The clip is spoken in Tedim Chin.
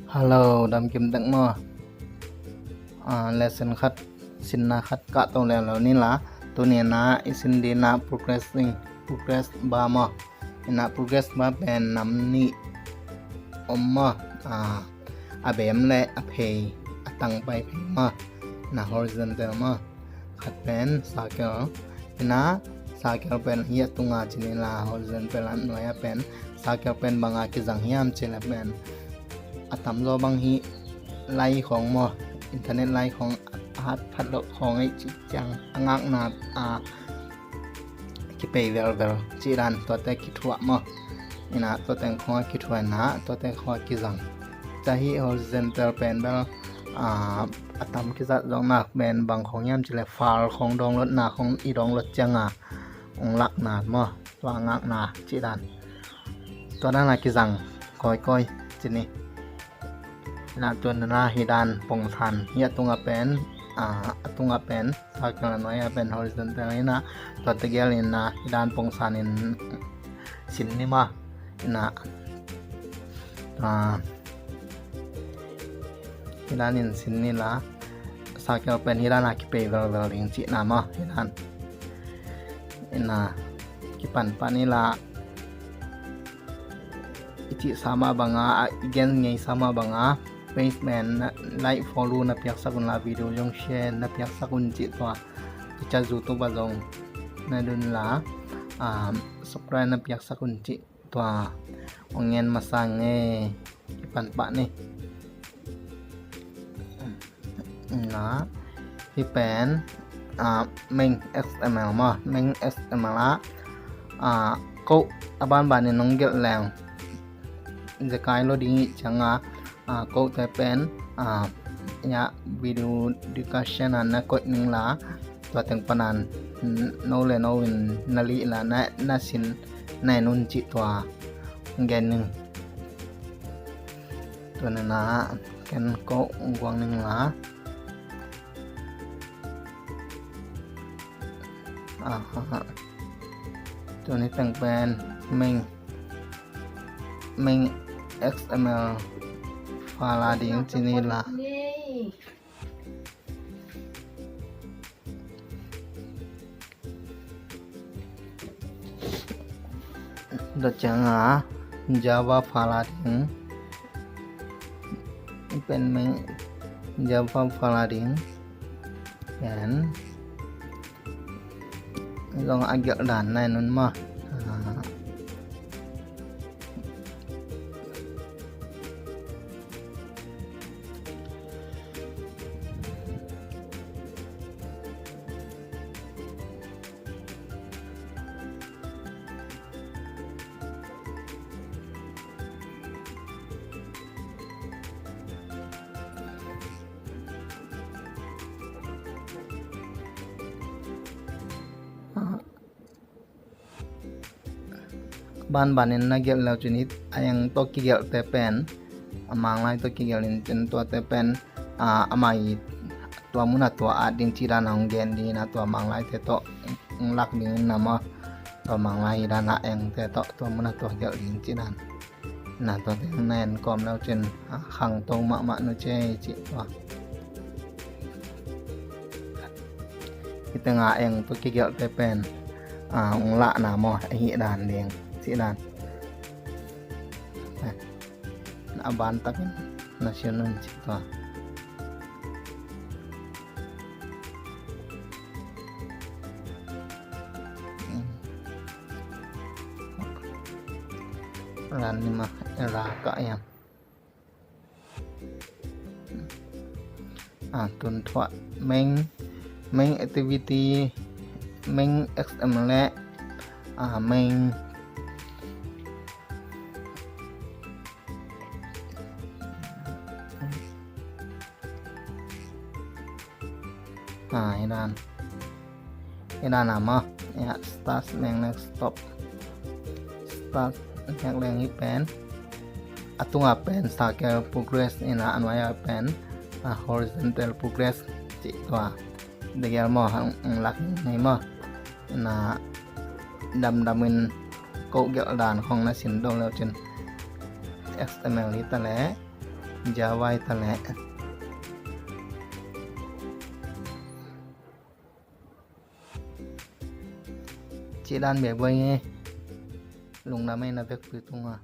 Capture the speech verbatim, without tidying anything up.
Hello, dam kim tek maw? Ah, lesson khat, sinna khat kah to leuleu ni la. Tuni na i sin ding na progressing, progress bar maw? Ina progress bar pen nam nih om maw? Ah, a bem le a phei, a tang pai phei maw? Na horizontal maw? Khat pen circle. Ina circle pen hi a tunga ci ni la, horizontal a nuai a pen. Circle pen banga kizang hiam ci le pen, a tamzaw bang hi lai khawng maw, internet lai khawng a hat phat loh khawng ei ci ciang a ngakna a kipei velvel ci dan tuate kithuah maw? Ina tuate khawng a kithuah na, tuate khawng a kizang. Ca hi horizontal pen bel, ah, a tam kizat zawkna pen bang khawng hiam ci le file khawng download na khawng i download cianga ong lakna maw, tua ngakna ci dan. Tua dan a kizang kawikawi ci ni. Ina tua na hi dan pongsan hi a tunga pen, ah, a tunga pen circle a nuai a pen horizontal ina tua tegel ina hi dan pongsan in sin ni maw? Ina, ah, hi dan in sin ni la, circle pen hi dan a kipei velvel ding cihna maw? Hi dan ina kipan pah ni la, i cihsa mah banga, i gen ngeisa mah banga page pen like, follow na piaksak un la, video zong share na piaksak un cih tua. I ca YouTube a zong na dun la, ah, subscribe na piaksak un cih tua. Ong ngen masa nge, kipan pah ni. Na hi pen, ah, main X M L maw, main X M L ah, ah, code a banban in nong gelh leng zekai lo ding i cianga, ah, code te pen, ah, ya video description a na koih ning la, tua teng panan no le no in na lih la na, na sin na en un cih tua gen ning. Tua na na ken ko guang ning la. Aha. Tua ni teng pen main, main X M L file a ding ci ni la. Tua cianga Java file a ding pen main Java file a ding pen zong a gelh dan na en un maw? Ah. Banbanin na gelh leu cin it a eng tawh kigelhte pen, a Manglai tawh kigelh in cin tuate pen, a, amah i tua munah tua at ding cih dan a hong gen ding in a, tua Manglaite tawh hong lak ding in a maw, tua Manglai hi dan a engte tawh tua munah tua gelh ding cih dan. Na tua teng na en kawm leu cin, a, khangto mahmah nu cei cih tua. Hih teng a eng tua kigelhte pen, a, hong lahna maw, a hih dan ding cih dan. Na a ban takin na sin un cih tua. Ran ni ma, ra ka ya. A, tun thuah main, main activity, main X M L le, a, main A, hi dan. Hi dan a maw. Ya, start main next stop. Start nek leng hi pen. A tunga pen circle progress in a, a nuai a pen, a, horizontal progress cih tua. Degel maw, hong, hong lak hi maw. Na damdam in ko gelh dan khong na sin dong leu cin. X M L hi ta le. Jawai ta leh. Cih dan bia buai nge. Lungdam ei na vekpi tungah.